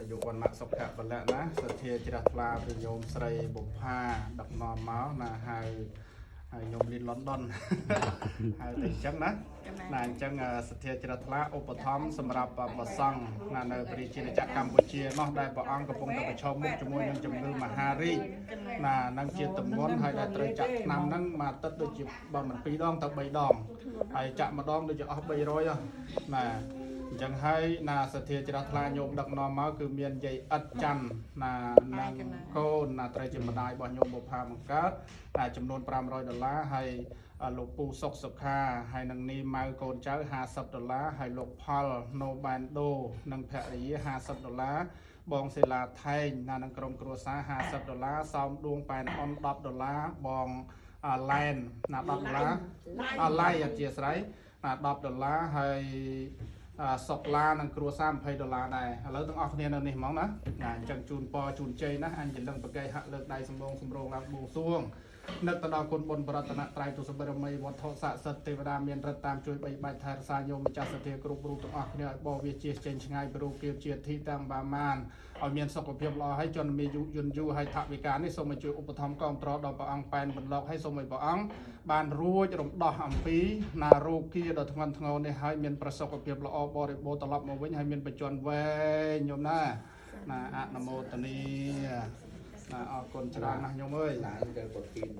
អាយុវណ្ណៈសុខៈពលៈណាសទ្ធាជ្រះថ្លាពីញោមស្រីបុប្ផាដឹកនាំមកណាហៅហើយញោមលីនឡុនដុន ហៅតែអញ្ចឹងណាណាអញ្ចឹងសទ្ធាជ្រះថ្លាឧបត្ថម្ភសម្រាប់ប្រសង់ណានៅព្រះរាជាណាចក្រកម្ពុជានោះដែលព្រះអង្គកំពុងតែប្រឈមមុខជាមួយនឹងជំងឺមហារីកណានឹងជាទម្ងន់ហើយដែលត្រូវចាក់ថ្នាំហ្នឹងមួយអាទិត្យដូចជាបើមិន2ដងទៅ3ដងហើយចាក់ម្ដងដូចជាអស់300ហ៎ណាអញ្ចឹងហើយណាសទ្ធាជ្រះថ្លាញោមដឹកនាំមកគឺមានយាយឥតច័ន្ទណានិងកូនណាត្រូវជាម្ដាយរបស់ញោមបុប្ផាបង្កើតណាចំនួន500ដុល្លារហើយលោកពូសុកសុខាហើយនឹងនីម៉ៅកូនចៅ50ដុល្លារហើយលោកផលណូបែនដូនិងភរិយា50ដុល្លារបងសេឡាថែងណានឹងក្រុមគ្រួសារ50ដុល្លារសោមដួងប៉ែនអុន10ដុល្លារបងឡែនណា10ដុល្លារអឡៃអធិស្ឋានណា10ដុល្លារហើយសុកឡានិងគ្រួសារ20ដុល្លារដែរឥឡូវទាំងអស់គ្នានៅនេះហ្មងណាណាអញ្ចឹងជូនពរជូនជ័យណាអញ្ជលឹងបកេហៈលើកដៃសំបងសំរងឡើងបួងសួងនឹកទៅដល់គុណបុណ្យបរតនត្រ័យទុសបរមីវត្ថុស័ក្តិសិទ្ធិទេវតាមានរិទ្ធតាមជួយបីបាច់ថែរក្សាញោមម្ចាស់សទ្ធាគ្រប់រូបទាំងអស់គ្នាឲ្យបវាជាចេញឆ្ងាយពីរូបភាពជាធិតាំងបាមានឲ្យមានសុខភាពល្អហើយជនមានយុយន្តយូរហើយថវិកានេះសូមឲ្យជួយឧបត្ថម្ភគាំទ្រដល់ព្រះអង្គប៉ែនបន្លកហើយសូមឲ្យព្រះអង្គបានរួចរំដោះអំពីណារោគាដ៏ធ្ងន់ធ្ងរនេះហើយមានប្រសុខភាពល្អបរិបូរណ៍ត្រឡប់មកវិញហើយមានបច្ចុប្បន្នវែងញោមណាណាអនុមោទនីណាអរគុណច្រើនណាស់ញោមអើយ ឡានទៅប្រទីន